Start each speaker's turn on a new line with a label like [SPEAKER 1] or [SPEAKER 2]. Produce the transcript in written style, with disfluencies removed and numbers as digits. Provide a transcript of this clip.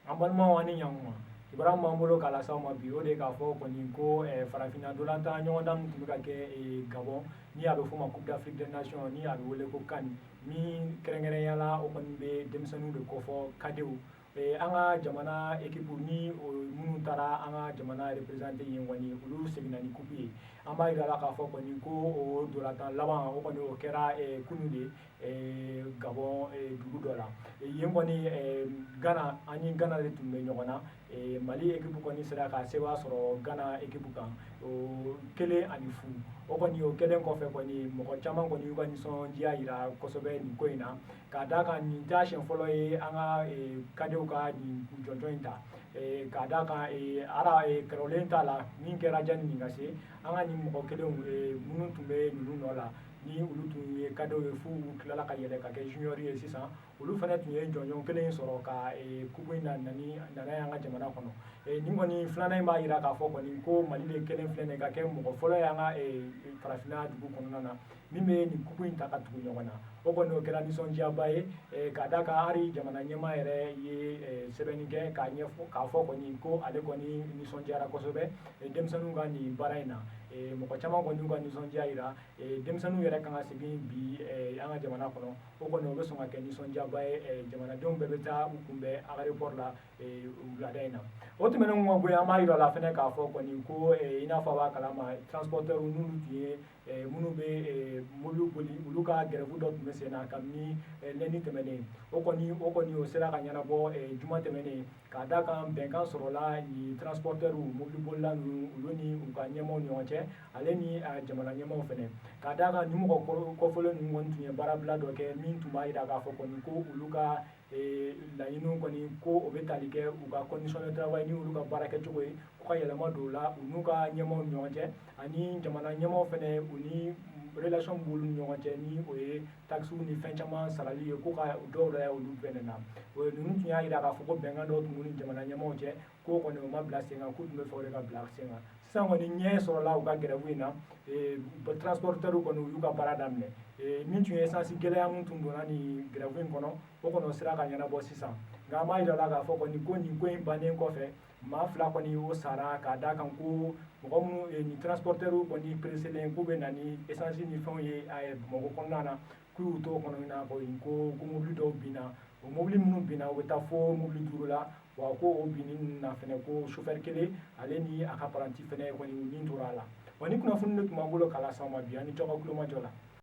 [SPEAKER 1] An balimaw, ani ɲankuma. Kibaruya min b'an bolo k'a lase aw ma bi, o de ye k'a fɔ kɔni ko farafinna ntolantan ɲɔgɔndan min tun bɛ ka kɛ Gabon, ni a bɛ f'o ma Coupe d'Afrique des Nations, ni a bɛ wele ko CAN, min kɛrɛnkɛrɛnya la, o kɔni bɛ denmisɛnninw de kofɔ, cadetw. An ka jamana équipe ni minnu taara an ka jamana représenter yen kɔni, olu seginna ni coupe ye. An b'a yira la k'a fɔ kɔni ko o ntolantan laban, o kɔni, o kɛra kunun de Gabon dugu dɔ la yen kɔni. Ghana ani Ghana de tun bɛ ɲɔgɔn na. Mali équipe kɔni sera ka sebaaya sɔrɔ Ghana équipe kan, o 1-0. O kɔni, o kɛlen kɔfɛ kɔni, mɔgɔ caman kɔni y'u ka nisɔndiya yira kosɛbɛ nin ko in na, k'a d'a kan nin t'a siɲɛ fɔlɔ ye an ka cadetw ka nin jɔnjɔn in ta, k'a d'a kan ara kɔrɔlen t'a la min kɛra janni nin ka se. An ka nin mɔgɔ kelenw minnu tun bɛ ninnu nɔ la, ni olu tun ye cadetw ye f'u tilala ka yɛlɛ ka kɛ junior ye sisan, olu fana tun ye jɔnjɔn kelen sɔrɔ ka coupe in na nani nana ye an ka jamana kɔnɔ. Nin kɔni filanan in b'a yira k'a fɔ kɔni ko Mali de kelen filɛ nin ka kɛ mɔgɔ fɔlɔ ye an ka farafinna dugu kɔnɔna na min bɛ nin coupe in ta ka tugu ɲɔgɔn na. O kɔni, o kɛra nisɔndiyaba ye, k'a d'a kan hali jamana ɲɛmaa yɛrɛ ye sɛbɛnni kɛ k'a ɲɛfɔ k'a fɔ kɔni ko ale kɔni nisɔndiyara kosɛbɛ denmisɛnninw ka nin baara in na. Mɔgɔ caman kɔni y'u ka nisɔndiya yira. Denmisɛnninw yɛrɛ kan ka segin bi an ka jamana kɔnɔ. O kɔni, o bɛ sɔn ka kɛ nisɔndiyaba ye, jamanadenw bɛɛ bɛ taa u kunbɛn aéroport la wulada in na. O tɛmɛnen kɔ bɔ yen, an b'a yira la fɛnɛ k'a fɔ kɔni ko i n'a fɔ a b'a kalama, transporteur n'olu tun ye minnu bɛ mobili boli, olu ka grève dɔ tun bɛ sen na kabini lundi tɛmɛnen. O kɔni, o sera ka ɲɛnabɔ juma tɛmɛnen, k'a da kan bɛnkan sɔrɔla nin transporteur, mobili bolila ninnu, olu ni u ka ɲɛmaaw ni ɲɔgɔn cɛ, ale ni jamana ɲɛmaaw fɛnɛ, k'a d'a kan nin mɔgɔ kɔfɔlen ninnu kɔni tun ye baarabila dɔ kɛ min tun b'a yira k'a fɔ kɔni ko olu ka laɲiniw kɔni, ko o bɛ tali kɛ u ka condition de travail ni olu ka baara kɛcogo ye, ko ka yɛlɛma don o la u n'u ka ɲɛmaaw ni ɲɔgɔn cɛ, ani jamana ɲɛmaaw fɛnɛ, u ni relation b'olu ni ɲɔgɔn cɛ, ni o ye taxes ni fɛn caman sarali ye, ko ka dɔw la olu bɛnnen na. Ninnu tun y'a yira k'a fɔ ko bɛnkan dɔw tun b'u ni jamana ɲɛmaaw cɛ, k'o kɔni, o ma bila sen kan, k'u tun bɛ fɛ o de ka bila sen kan. Sisan kɔni, ɲɛ sɔrɔla u ka grève in na. Transporteur kɔni, u y'u ka baara daminɛ. Min tun ye essence gɛlɛya min tun donna nin grève in kɔnɔ, o kɔni, o sera ka ɲɛnabɔ sisan. Nka an b'a yira la k'a fɔ kɔni ko nin ko in bannen kɔfɛ, maa fila kɔni, o sara, k'a d'a kan ko mɔgɔ minnu nin transporteur kɔni pressélen k'u bɛ na ni essence ni fɛnw ye Bamakɔ kɔnɔna na, k'u y'u to o kɔnɔ na kɔni, ko mobili dɔw binna. O mobili minnu binna, u bɛ taa fo mobili duuru la. Wa ko o binni ninnu na fɛnɛ, ko chauffeur kelen, ale ni a ka apprenti fɛnɛ kɔni, u ni tora a la. Wa ni kunnafoni de tun b'an bolo k'a lase aw ma bi. An ni cɛw ka kulomajɔ la.